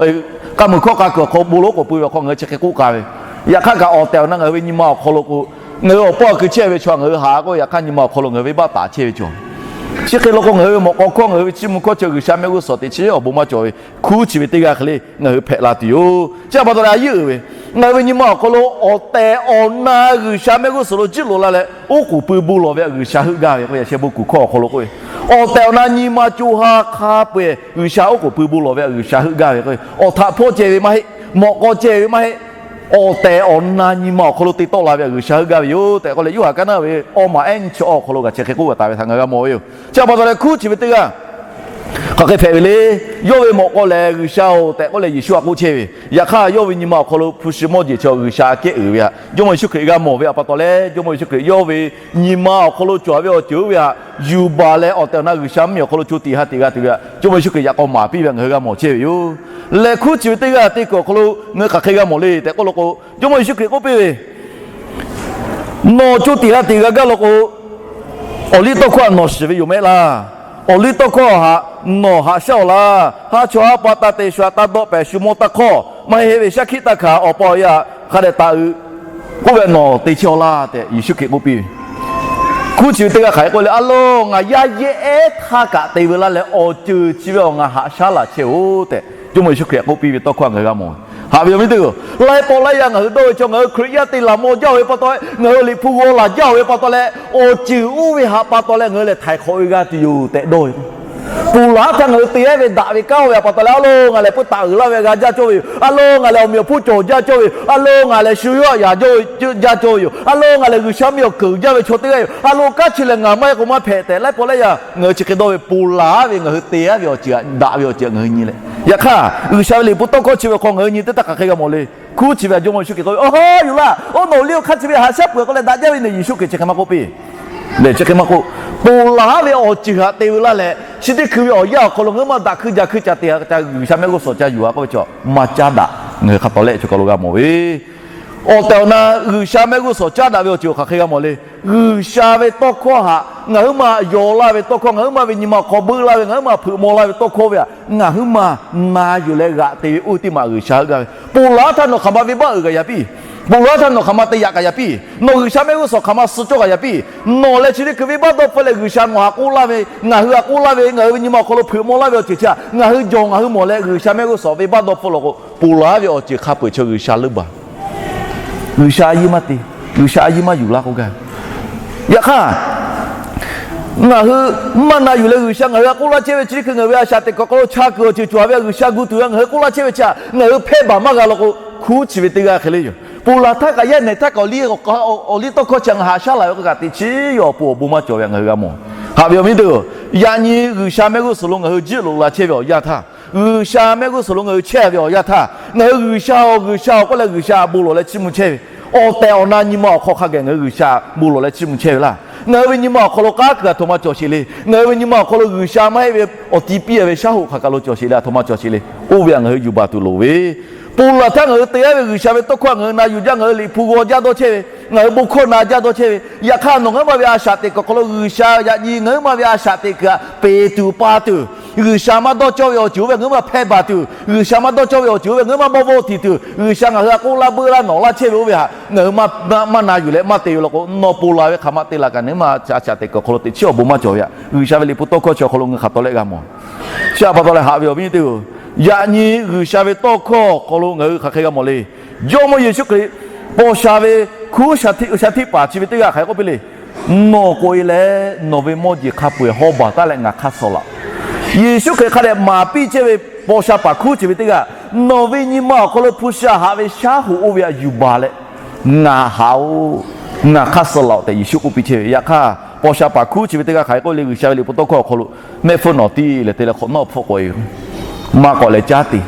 k'a muiˬ hkawˇ k'a kuiˬ awˬ hk'aw bon lo k'oˍ pui ve awˬ hk'aw ngaˬ hui chi hk'e k'oˆ k'a ve. Yaꞈ hk'aˇ kaꞈ awˬ tehˬ awˬ na ngaˬ hui ve nyi ma awˬ hk'aw lo k'o, ngaˬ hui awˬ paw a keu chehˇ ve chaw ngaˬ hui haꞈ k'oˆ, yaꞈ hk'aˇ nyi ma awˬ hk'aw lo ngaˬ hui venˇbaˆ taˍ chehˇ ve chaw, chi hk'e law k'o ngaˬ hui ve mawꞈ k'aw hkawˇ, ngaˬ hui ve chiˇ mvuh hkawˇ chi G'uiˬsha mehˆ g'uˇ suhˍ teꞈ chi awˬ bon maˇ cawˬ ve, hkunˉ chi ve teˇ g'aˇ hk'e le ngaˬ hui hpehꞈ la tuˬ yoˬ. Chi htaꞈ pa taw leh a yeˇ uiˍ ve, ngaˬ hui ve nyi ma awˬ hk'aw lo awˬ tehˬ awˬ na G'uiˬsha mehˆ g'uˇ suhˍ lo jiˆ loꞈ la leh, oˉ k'oˍ pui bon lawˬ ve htaꞈ G'uiˬsha heuˆ gaˇ ve k'o, yaꞈ sheh bon kuˬ hkawˇ awˬ hk'aw lo k'o, awˬ tehˬ awˬ na nyi ma co ha hk'a peu-eˬ G'uiˬsha oˉ k'oˍ pui bon lawˬ ve htaꞈ G'uiˬsha heuˆ gaˇ ve k'o, awˬ htaꞈ hpawˇ ceh ve maˇ heˆ, mawꞈ k'aw ceh ve maˇ heˆ, awˬ tehˬ awˬ na nyi ma awˬ hk'aw lo te tawˆ la ve htaꞈ G'uiˬsha heuˆ gaˇ ve yoˬ tehꞈ k'oˆ leh, Yoˇhanˬ ka naˉ ve awˬ maˬ ehˉ nyiˇ chi awˬ hk'aw lo kaꞈ chi hk'e k'oˆ taˍ ve htaꞈ ngaˬ hui g'a mawˬ ve yoˬ. Chi htaꞈ pa taw leh hkunˉ chi ve teˇ g'aˇ hk'aˬ hk'e hpehꞈ ve le. Yawˇ ve mawꞈ k'aw lehˬ G'uiˬsha-oˬ tehꞈ k'oˆ leh Yeˍsuˆ htaꞈ k'oˆ chehˇ ve, yaꞈ hk'aˇ yawˇ ve nyi ma awˬ hk'aw lo hpu shi mawˇ jeˬ chi G'uiˬsha aꞈ kehˉ uiˍ ve htaꞈ Jawˇmawˇ Yeˍsuˆ Hkriꞈ g'a mawˬ ve htaꞈ pa taw leh, Jawˇmawˇ Yeˍsuˆ Hkriꞈ yawˇ ve nyi ma awˬ hk'aw lo cawˬ ve awˬ ceuˬ oˇ ve htaꞈ yuˬ baˬ leh awˬ tehˬ awˬ na G'uiˬsha mvuhˇ miˬ awˬ hk'aw lo co tiꞈ ha tiꞈ g'a tuˬ ve htaꞈ Jawˇmawˇ Yeˍsuˆ Hkriꞈ yaꞈ k'aw maˍ piˇ ve htaꞈ ngaˬ hui g'a mawˬ chehˇ ve yoˬ. Lehˬ hkunˉ chi ve teˇ g'aˇ te kuiˬ awˬ hk'aw lo ngaˬ hui hk'aˬ hk'e g'a mawˬ le tehꞈ k'oˆ law k'o, Jawˇmawˇ Yeˍsuˆ Hkriꞈ k'oˆ piˇ ve, Nawˬ co tiꞈ ha tiꞈ g'a gaˇ law k'o, awˬliˇtawˇhkawˇ htaꞈ nawˬ shiˍ ve yoˬ mehˆ laˇ. Awˬliˇtawˇhkawˇ htaꞈ nawˬ haꞈ shaˉ-oˬ laˇ. Haˉ chawˇ haˉ paˆ taˇ te, shu htaꞈ taˇ dawˆ pehˍ, shu mawˇ taˇ hk'awˇ, maˇ heˆ ve shaˉ hkiˆ taˇ hkanˍ, awˬ pa awˬ e htaꞈ hk'a dehꞈ taˍ uiˍ k'oˆ ve nawˬ te chehˇ-oˆ laˇ tehꞈ Yeˍsuˆ Hkriꞈ k'oˆ piˇ ve. Hkunˉ chi ve teˇ g'aˇ hk'aˬ hk'e k'oˆ le, A loˬ, ngaˬ yaˇ yehˉ ehˉ htaˇ kaꞈ te veu laˇ leh awˬ ceuˬ chi ve awˬ ngaˬ haꞈ shaˉ laˬ chehˇ-oˬ tehꞈ Jawˇmawˇ Yeˍsuˆ Hkriꞈ k'oˆ piˇ ve tawˇ hkawˇ htaꞈ ngaˬ hui g'a mawˬ. Haꞈ ve awˬ viˉ teˇ-oˬ, laiˉ pawˆ laiˉ yaˇ ngaˬ hui dawˇ ve chaw ngaˬ hui Hkriꞈ yaˇ te laˬ mawˇ jaˇ-oˬ ve pa taw, ngaˬ hui Liꞈ hpu g'aw laˬ jaˇ-oˬ ve pa taw leh, awˬ ceuˬ oˇ ve htaꞈ pa taw leh ngaˬ hui lehˬ htaiˍ hk'awꞈ ve g'a tuˬ yoˬ tehꞈ dawˇ ve k'o, Ponˬ laˬ htaˇ ngaˬ hui te-a ve daꞈ ve kanˉ oˇ ve a pa taw leh, a lo ngaˬ lehˬ peuˇ taˍ uiˍ laˇ ve g'a jaˇ cawˇ ve yoˬ. A lo ngaˬ lehˬ awˬ meꞈ awˬ hponˇ cawˬ jaˇ cawˇ ve yoˬ. A lo ngaˬ lehˬ shu yawˇ aꞈ yaꞈ jaˇ cawˇ ve yoˬ. A lo ngaˬ lehˬ G'uiˬsha mvuhˇmiˬ awˬ keunˍ jaˇ ve chaw teˇ g'aˇ yoˬ. A lo kanˉ chi lehˬ ngaˬ maˇ heˆ k'o maˇ hpehꞈ tehꞈ laiˉ pawˆ laiˉ yaˇ ngaˬ hui chi hk'e dawˇ ve ponˬ laˬ ve ngaˬ hui te-a ve awˬ ceuˬ htaꞈ, daꞈ ve awˬ ceuˬ htaꞈ ngaˬ hui nyi leh, yaꞈ hk'aˇ G'uiˬsha ve liꞈ hpu tawˇ hkawˇ chi ve awˬ hk'aw ngaˬ hui nyi teˇ htaˇ hk'aˬ hk'e g'a mawˬ le. Hkunˉ chi ve a Jawˇmawˇ Yeˍsuˆ Hkriꞈ k'oˆ ve, Awˬ ha, yuˬ laˇ. Oˇ nawˬ liˇ oˇ hk'aˇ chi ve haꞈ shaˉ peuˬ k'o leh daꞈ jaˇ ve ne, Yeˍsuˆ Hkriꞈ chi hk'e maˇ k'oˆ piˇ. Lehˬ chi hk'e maˇ k'oˆ, ponˬ laˬ ve awˬ ceuˬ htaꞈ te ve laˇ leh, chi teˇ hkui ve awˬ yanˇ awˬ hk'aw lo ngaˬ hui maˇ daꞈ hkui jaˇ hkui caꞈ te-a ca G'uiˬsha mehˆ g'uˇ suhˍ ca yuˬ-a k'oˆ ve chaw maˇ caˉ daꞈ. Ngaˬ hui hk'a tawˍ leh chi hk'aw lo g'a mawˬ ve, awˬ tehˬ awˬ na G'uiˬsha mehˆ g'uˇ suhˍ caˉ daꞈ ve awˬ ceuˬ hk'aˬ hk'e g'a mawˬ le. G'uiˬsha ve tawˇ hkawˇ htaꞈ ngaˬ huiˉ ma yaw laˇ ve tawˇ hkawˇ, ngaˬ huiˉ ma ve nyi ma awˬ hk'aw beuˆ laˇ ve, ngaˬ huiˉ ma hpeuꞈ maw laˇ ve tawˇ hkawˇ ve htaꞈ ngaˬ huiˉ ma na yuˬ leh g'aꞈ te ve oˇ ve teˇ maˬ G'uiˬsha heuˆ gaˇ ve. Ponˬ laˬ htaˇ nawˬ hk'aˬ ma venˇbaˆ uiˍ kaꞈ yaꞈ piˇ. Ponˬ laˬ htaˇ nawˬ hk'aˬ ma te yaꞈ kaꞈ yaꞈ piˇ. Nawˬ G'uiˬsha mehˆ g'uˇ suhˍ hk'aˬ ma suh cawˇ kaꞈ yaꞈ piˇ. Nawˬ leh chi teˇ hkui venˇbaˆ dawˇ hpfuhˆ leh G'uiˬsha nawˬ htaꞈ k'oˆ laˇ ve, ngaˬ hui htaꞈ k'oˆ laˇ ve, ngaˬ hui ve nyi ma awˬ hk'aw lo hpeuꞈ maw laˇ ve awˬ ceuˬ chi htaꞈ ngaˬ hui jawˬ ngaˬ hui mawˬ leh G'uiˬsha mehˆ g'uˇ suhˍ venˇbaˆ dawˇ hpfuhˆ law k'o, ponˬ laˬ ve awˬ ceuˬ hk'a peu-eˬ chaw G'uiˬsha leuˆ baˬ G'uiˬsha a yiˇ maˇ te, G'uiˬsha a yiˇ maˇ yuˬ laˇ k'oˆ gaˇ. Yaꞈ hk'aˇ, ngaˬ hui maˇ na yuˬ leh G'uiˬsha ngaˬ hui htaꞈ k'oˆ laˇ chehˇ ve chi teˇ hkui ngaˬ hui a shaꞈ teꞈ kuiˬ awˬ hk'aw lo chaˇ kuiˬ awˬ ceuˬ cawˬ ve G'uiˬsha gu tuˬ ve ngaˬ hui k'oˆ laˇ chehˇ ve chi htaꞈ ngaˬ hui hpehˇ baˬ maˇ g'a law k'o, hkunˉ chi ve teˇ g'aˇ hk'e le yoˬ. Ponˬ laˬ htaˇ kaꞈ yaˇ nehˬ htaˇ kaꞈ awˬ liˇ tawˇ hkawˇ chi htaꞈ ngaˬ haꞈ shaˉ laˬ ve k'o kaꞈ teꞈ chiˉ yawˇ awˬ pon awˬ bon maˇ cawˬ ve htaꞈ ngaˬ hui g'a mawˬ. Haꞈ ve awˬ viˉ teˇ-oˬ, yaꞈ nyi G'uiˬsha mehˆ g'uˇ suhˍ lo ngaˬ hui jiˆ loꞈ la chehˇ ve awˬ yanˇ htaˇ, G'uiˬsha mehˆ g'uˇ suhˍ lo ngaˬ hui chehˇ ve awˬ yanˇ htaˇ, ngaˬ hui G'uiˬsha-oˬ, G'uiˬsha-oˬ k'oˆ leh G'uiˬsha bon lawˬ leh chiˇ mvuh chehˇ ve, awˬ tehˬ awˬ na nyi ma awˬ hk'aw hk'a gaˬ ngaˬ hui G'uiˬsha bon lawˬ leh chiˇ mvuh chehˇ ve laˇ. Ngaˬ hui ve nyi ma awˬ hk'aw lo k'aˉ kuiˬ aˬ htoꞈ ma cawˬ sheˍ le. Ngaˬ hui ve nyi ma awˬ hk'aw lo G'uiˬsha maˇ heˆ ve awˬ ti piˇ-a ve shaˉ hoꞈ hk'aˬ kaˬ lo cawˬ sheˍ le, aˬ htoꞈ ma cawˬ sheˍ le. Oˇ ve htaꞈ ngaˬ hui yuˬ baˬ tuˬ loˍ ve, ponˬ laˬ htaˇ ngaˬ hui te-a ve G'uiˬsha ve tawˇ hkawˇ htaꞈ ngaˬ hui na yuˬ jaˇ, ngaˬ hui liꞈ hpu g'aw jaˇ dawˇ chehˇ ve, ngaˬ hui bon hkawˇ na jaˇ dawˇ chehˇ ve, yaꞈ hk'aˇ nawˬ ngaˬ huiˉ ma ve a shaꞈ teꞈ kuiˬ awˬ hk'aw lo G'uiˬsha yaꞈ nyi ngaˬ huiˉ ma ve a shaꞈ teꞈ kuiˬ htaꞈ peˍ tuˬ pa tuˬ, G'uiˬsha maˇ dawˇ cawˇ ve awˬ ceuˬ oˇ ve ngaˬ huiˉ ma hpehˇ baˬ tuˬ, G'uiˬsha maˇ dawˇ cawˇ ve awˬ ceuˬ oˇ ve ngaˬ huiˉ ma mawˇ vawˇ tiˍ tuˬ, G'uiˬsha ngaˬ hui htaꞈ k'oˆ laˇ beuˆ laˇ nawꞈ laˇ chehˇ ve oˇ ve htaꞈ ngaˬ hui maˇ na yuˬ leh maˇ te ve law k'o, nawˬ ponˬ laˬ ve hk'aˬ ma te laˬ kaꞈ nawˬ huiˉ ma a shaꞈ teꞈ kuiˬ awˬ hk'aw lo teꞈ chiˉ awˬ bon maˇ cawˬ ve htaꞈ G'uiˬsha ve liꞈ hpu tawˇ hkawˇ chi awˬ hk'aw lo ngaˬ hui hk'aˬ tawˍ leh g'a mawˬ. Chi htaꞈ pa taw leh haꞈ ve awˬ viˉ teˇ-oˬ, yaꞈ nyi G'uiˬsha ve tawˇ hkawˇ awˬ hk'aw lo ngaˬ hui hk'aˬ hk'e g'a mawˬ le. Jawˇmawˇ Yeˍsuˆ Hkriꞈ paw sha ve hkunˉ sha hteˆ paˍ chi ve teˇ g'aˇ hk'aˬ hk'e k'oˆ piˇ le. Nawˬ k'oꞈ-e leh nawˬ ve mawˇ jeˬ hk'a peu-eˬ hawˉ baˬ taˉ leh ngaˬ hk'aˇ suh laꞈ-oꞈ. Yeˍsuˆ Hkriꞈ hk'a dehꞈ maˍ piˇ chehˇ ve paw sha paˍ hkunˉ chi ve teˇ g'aˇ, nawˬ ve nyi ma awˬ hk'aw lo hpu shi htaꞈ haꞈ ve shaˉ hoꞈ oˇ ve htaꞈ yuˬ baˬ leh ngaˬ haꞈ-oꞈ, ngaˬ hk'aˇ suh laꞈ-oꞈ tehꞈ Yeˍsuˆ k'oˆ piˇ chehˇ ve. Yaꞈ hk'aˇ, paw sha paˍ hkunˉ chi ve teˇ g'aˇ hk'aˬ hk'e k'oˆ le, G'uiˬsha ve liꞈ hpu tawˇ hkawˇ awˬ hk'aw lo, mehˆ hpfuhˇ nawˬ tiˉ leh te leh hk'awꞈ nawˉ hpfuhˆ k'oꞈ-e, maˇ k'awꞈ leh caˉ te.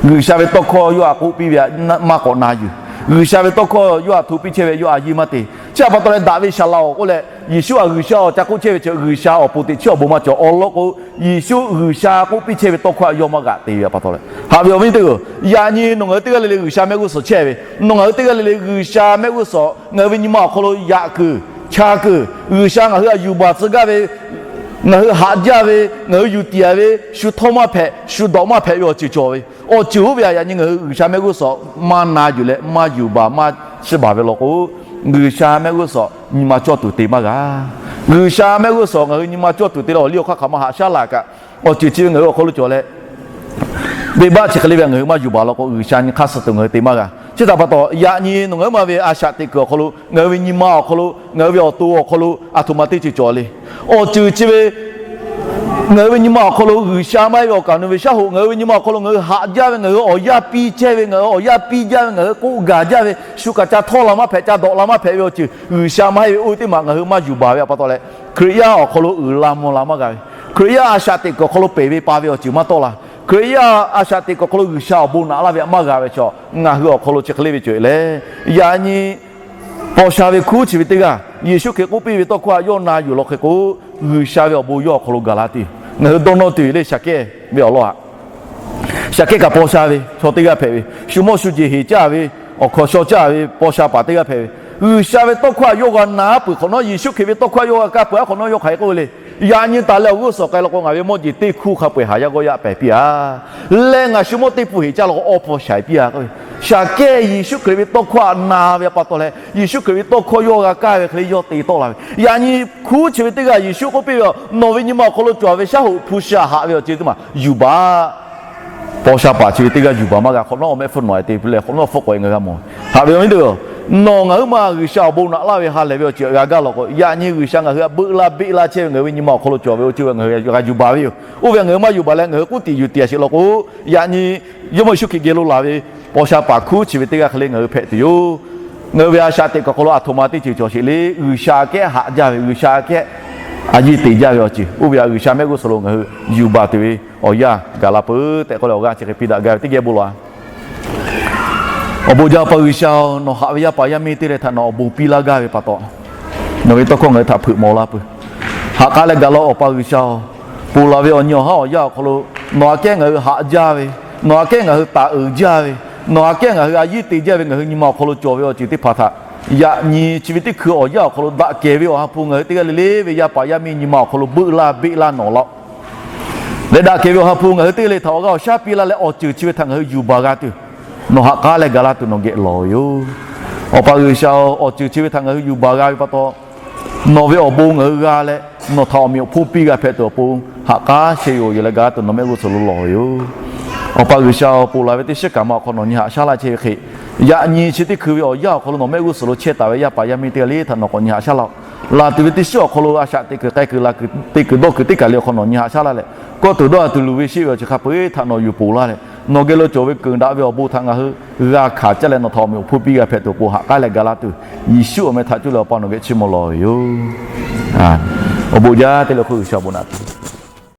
G'uiˬsha ve tawˇ hkawˇ yawˇ htaꞈ k'oˆ piˇ ve maˇ k'awꞈ na yuˬ. G'uiˬsha ve tawˇ hkawˇ yawˇ htaꞈ hto piˇ chehˇ ve yawˇ a yiˇ maˇ te. Chi htaꞈ pa taw leh daꞈ ve shaˍ laꞈ-oꞈ k'oˆ leh Yeˍsuˆ htaꞈ G'uiˬsha awˬ ca k'oˆ chehˇ ve chi G'uiˬsha awˬ pon teꞈ chiˉ awˬ bon maˇ cawˬ. Awˬ lawn k'o, Yeˍsuˆ G'uiˬsha k'oˆ piˇ chehˇ ve tawˇ hkawˇ htaꞈ yawˇ maˇ g'aꞈ te ve pa taw leh, haꞈ ve awˬ viˉ teˇ-oˬ, yaꞈ nyi nawˬ ngaˬ hui teˇ g'aˇ le le G'uiˬsha mehˆ g'uˇ suhˍ chehˇ ve, nawˬ ngaˬ hui teˇ g'aˇ le le G'uiˬsha mehˆ g'uˇ suhˍ ngaˬ hui ve nyi ma awˬ hk'aw lo yaꞈ kuiˬ, cha kuiˬ, G'uiˬsha ngaˬ hui htaꞈ yuˬ baˬ tcuh gaˇ ve, ngaˬ hui haꞈ jaˇ ve, ngaˬ hui yuˬ tiˍ-a ve, shu htawˇ maˇ hpehꞈ, shu dawꞈ maˇ hpehꞈ ve awˬ ceuˬ cawˬ ve, awˬ ceuˬ oˇ ve htaꞈ yaꞈ nyi ngaˬ hui G'uiˬsha mehˆ g'uˇ suhˍ maˇ na yuˬ leh maˇ yuˬ baˬ maˇ chiˇ baˬ ve law k'o, G'uiˬsha mehˆ g'uˇ suhˍ nyi ma cawˇ tuˬ te maˇ g'a. G'uiˬsha mehˆ g'uˇ suhˍ ngaˬ hui nyi ma cawˇ tuˬ te leh awˬ liˇ awˬ hk'aˇ hk'aˬ ma haꞈ shaˉ laˬ kaꞈ, awˬ ceuˬ chi ve ngaˬ hui awˬ hk'aw lo cawˬ leh, venˇbaˆ chi hk'e le ve ngaˬ hui maˇ yuˬ baˬ law k'o, G'uiˬsha nyi hk'aˇ suh tuˬ ngaˬ hui te maˇ g'a. Chi htaꞈ pa taw, yaꞈ nyi nawˬ ngaˬ huiˉ ma ve a shaꞈ teꞈ kuiˬ awˬ hk'aw lo, ngaˬ hui ve nyi ma awˬ hk'aw lo, ngaˬ hui ve awˬ to awˬ hk'aw lo aˬ htoꞈ ma teˇ ceuˬ cawˬ le. Awˬ ceuˬ chi ve ngaˬ hui ve nyi ma awˬ hk'aw lo G'uiˬsha maˇ heˆ ve awˬ kaˍ awˬ nu ve shaˉ hoꞈ, ngaˬ hui ve nyi ma awˬ hk'aw lo ngaˬ hui haꞈ jaˇ ve, ngaˬ hui awˬ yanˇ piˇ chehˇ ve, ngaˬ hui awˬ yanˇ piˇ jaˇ ve, ngaˬ hui k'oˆ gaˬ jaˇ ve, shu kaꞈ ca htawˇ la maˇ hpehꞈ, ca dawꞈ la maˇ hpehꞈ ve awˬ ceuˬ G'uiˬsha maˇ heˆ ve oˇ ve teˇ maˬ ngaˬ hui maˇ yuˬ baˬ ve pa taw leh, Hkriꞈ yaˇ awˬ hk'aw lo uiˍ la mvuh la maˇ g'a ve, Hkriꞈ yaˇ a shaꞈ teꞈ kuiˬ awˬ hk'aw lo peˬ ve pa ve awˬ ceuˬ maˇ tawˆ la, Hkriꞈ yaˇ a shaꞈ teꞈ kuiˬ awˬ hk'aw lo G'uiˬsha awˬ bon naꞈ laˇ ve htaꞈ maˇ g'a ve chaw ngaˬ hui awˬ hk'aw lo chi hk'e le ve cawˬ-e leh, yaꞈ nyi paw sha ve hkunˉ chi ve teˇ g'aˇ Yeˍsuˆ Hkriꞈ k'oˆ piˇ ve tawˇ hkawˇ htaꞈ yawˇ na yuˬ law hk'e k'o, G'uiˬsha ve awˬ bon yawˇ awˬ hk'aw lo gaˬ la tuˬ ngaˬ hui dawˇ nawˇ tuˬ le. Shaˍ kehˇ ve awˬ lawn htaꞈ, shaˍ kehˇ kaꞈ paw sha ve chaw teˇ g'aˇ hpehꞈ ve, shu mawˇ shu jeˬ heˍ caˇ ve, awˬ hkawnˍ shaw caˇ ve paw sha paˍ teˇ g'aˇ hpehꞈ ve, G'uiˬsha ve tawˇ hkawˇ htaꞈ yawˇ g'a na peuˬ hk'awꞈ nawˉ, Yeˍsuˆ Hkriꞈ ve tawˇ hkawˇ htaꞈ yawˇ g'a kaˇ peuˬ hk'awꞈ nawˉ yawˇ hk'aˬ hk'e k'oˆ ve le. Yaꞈ nyi taˍ leh awˬ g'uˇ suhˍ k'ai law k'o, ngaˬ ve mawˇ jeˬ teˇ hkuˇ hk'a peu-eˬ haˍ yaˇ g'awˇ yaˇ pehˬ piˇ-a. Leh ngaˬ shu mawˇ teˇ hpu heˍ caˇ law k'o, awˇ hpu shaiˍ piˇ-a k'oˆ ve. Shaˍ kehˇ Yeˍsuˆ Hkriꞈ ve tawˇ hkawˇ htaꞈ na ve pa taw leh, Yeˍsuˆ Hkriꞈ ve tawˇ hkawˇ yawˇ g'a kaˇ ve hk'e le yawˇ te tawˆ la ve. Yaꞈ nyi hkunˉ chi ve teˇ g'aˇ Yeˍsuˆ k'oˆ piˇ ve, Nawˬ ve nyi ma awˬ hk'aw lo cawˬ ve shaˉ hoꞈ hpu shi htaꞈ haꞈ ve awˬ ceuˬ teˇ maˬ yuˬ baˬ Paw sha paˍ chi ve teˇ g'aˇ yuˬ baˬ maˇ g'a. Hk'awꞈ nawˉ awˬ mehˆ hpfuhˇ nawˬ e te leh hk'awꞈ nawˉ hpfuhˆ k'awꞈ e ngaˬ g'a mawˬ. Haꞈ ve awˬ viˉ teˇ-oˬ, nawˬ ngaˬ huiˉ ma G'uiˬsha awˬ bon naꞈ laˇ ve ha lehˬ ve awˬ ceuˬ g'a gaˇ law k'o, yaꞈ nyi G'uiˬsha ngaˬ hui htaꞈ beuˆ laˇ beˆ laˇ chehˇ ve ngaˬ hui ve nyi ma awˬ hk'aw lo cawˬ ve awˬ ceuˬ ngaˬ hui g'a yuˬ baˬ ve yoˬ. Oˇ ve ngaˬ hui maˇ yuˬ baˬ leh ngaˬ hui k'oˆ tiꞈ yuˬ tiꞈ a sheˍ law k'o, yaꞈ nyi Jawˇmawˇ Yeˍsuˆ Hkriꞈ geh lo laˬ ve paw sha paˍ hkuˇ chi ve teˇ g'aˇ hk'e le ngaˬ hui hpehꞈ tuˬ yoˬ. Ngaˬ hui ve a shaꞈ teꞈ kuiˬ awˬ hk'aw lo aˬ htoꞈ ma teˇ ceuˬ cawˬ sheˍ le, G'uiˬsha kehˉ haꞈ jaˇ ve, G'uiˬsha kehˉ a yiˇ te jaˇ ve awˬ ceuˬ, oˇ ve htaꞈ G'uiˬsha mehˆ g'uˇ suhˍ lo ngaˬ hui yuˬ baˬ tuˬ ve awˬ yanˇ gaˬ la peuˬ tehꞈ k'oˆ leh awˬ g'aˇ chi hk'e piˇ daꞈ gaˇ ve teˇ geh bon lawˬ-a. Awˬ bon jaˇ Awˬ pa G'uiˬsha-oˬ, nawˬ haꞈ ve yaˇ paˍ yaˇ miˇ teˇ g'aˇ htaꞈ nawˬ awˬ bon piˇ laˇ gaˇ ve pa taw, nawˬ ve tawˇ hkawˇ ngaˬ hui htaꞈ hpeuꞈ mawˬ la peuˬ. Haꞈ k'aˉ leh gaˬ laˇ-oˬ Awˬ pa G'uiˬsha-oˬ, ponˬ laˬ ve awˬ nyi awˬ haˉ awˬ yanˇ awˬ hk'aw lo nawˬ aꞈ kehˉ ngaˬ hui haꞈ jaˇ ve, nawˬ aꞈ kehˉ ngaˬ hui taˍ uiˍ jaˇ ve, nawˬ aꞈ kehˉ ngaˬ hui a yiˇ te jaˇ ve ngaˬ hui nyi ma awˬ hk'aw lo cawˬ ve awˬ ceuˬ teˇ hpaˍ htaꞈ yaꞈ nyi chi ve teˇ hkui awˬ yanˇ awˬ hk'aw lo daꞈ kehˬ ve Awˬ ha hpu ngaˬ hui teˇ g'aˇ le le ve yaˇ paˍ yaˇ miˇ nyi ma awˬ hk'aw lo beuˆ laˇ beˆ laˇ nawˬ laˇ-oˆ. Leh daꞈ kehˬ ve Awˬ ha hpu ngaˬ hui teˇ g'aˇ le htaꞈ awˬ g'aˇ awˬ shaˉ piˇ laˇ leh awˬ ceuˬ chi ve htaꞈ ngaˬ hui yuˬ baˬ g'a tuˬ, nawˬ haꞈ k'aˉ leh gaˬ laˇ tuˬ nawˬ geh lawˬ ve yoˬ. Awˬ pa G'uiˬsha-oˬ, awˬ ceuˬ chi ve htaꞈ ngaˬ hui yuˬ baˬ g'a ve pa taw, nawˬ ve awˬ bon ngaˬ hui g'a leh, nawˬ htaꞈ awˬ meꞈ awˬ hponˇ piˇ g'a hpehꞈ tuˬ awˬ pon haꞈ k'aˉ sheh yoˬ yehˬ leh gaˬ tuˬ nawˬ mehˆ g'uˇ suhˍ lo lawˬ ve yoˬ. Awˬ pa G'uiˬsha-oˬ, ponˬ laˬ ve teˇ shiˉ kaꞈ ma awˬ hk'aw nawˬ nyi haꞈ shaˉ laˇ chehˇ ve hk'e, yaꞈ nyi chi teˇ hkui ve awˬ yanˇ awˬ hk'aw lo nawˬ mehˆ g'uˇ suhˍ lo chehˇ taˍ ve yaˇ paˍ yaˇ miˇ teˇ g'aˇ le htaꞈ nawˬ k'awꞈ nyi haꞈ shaˉ laˇ-oˆ. Laˬ tuˬ ve teˇ shiˉ awˬ hk'aw lo a shaꞈ teꞈ kuiˬ k'ai kuiˬ la kuiˬ te kuiˬ dawˇ kuiˬ teˇ kaˬ le awˬ hk'aw nawˬ nyi haꞈ shaˉ laˇ leh, kawˇ tuˬ dawˇ a tuˬ luˬ ve sheˆ ve awˬ ceuˬ hk'a peu-eˬ htaꞈ nawˬ yuˬ ponˬ laˇ leh, nawˬ geh lo cawˬ ve keunˍ daꞈ ve awˬ bon htaꞈ ngaˬ hui g'a hkanˍ caˇ leh nawˬ htaꞈ awˬ meꞈ awˬ hponˇ piˇ g'a hpehꞈ tuˬ awˬ pon haꞈ k'aˉ leh gaˬ laˇ tuˬ, Yeˍsuˆ awˬ meh htaꞈ cuˇ leh Awˬ pa nawˬ geh chiˇ mvuh lawˬ ve yoˬ. Awˬ bon jaˇ teˇ le hk'oˆ G'uiˬsha awˬ bon naꞈ tuˬ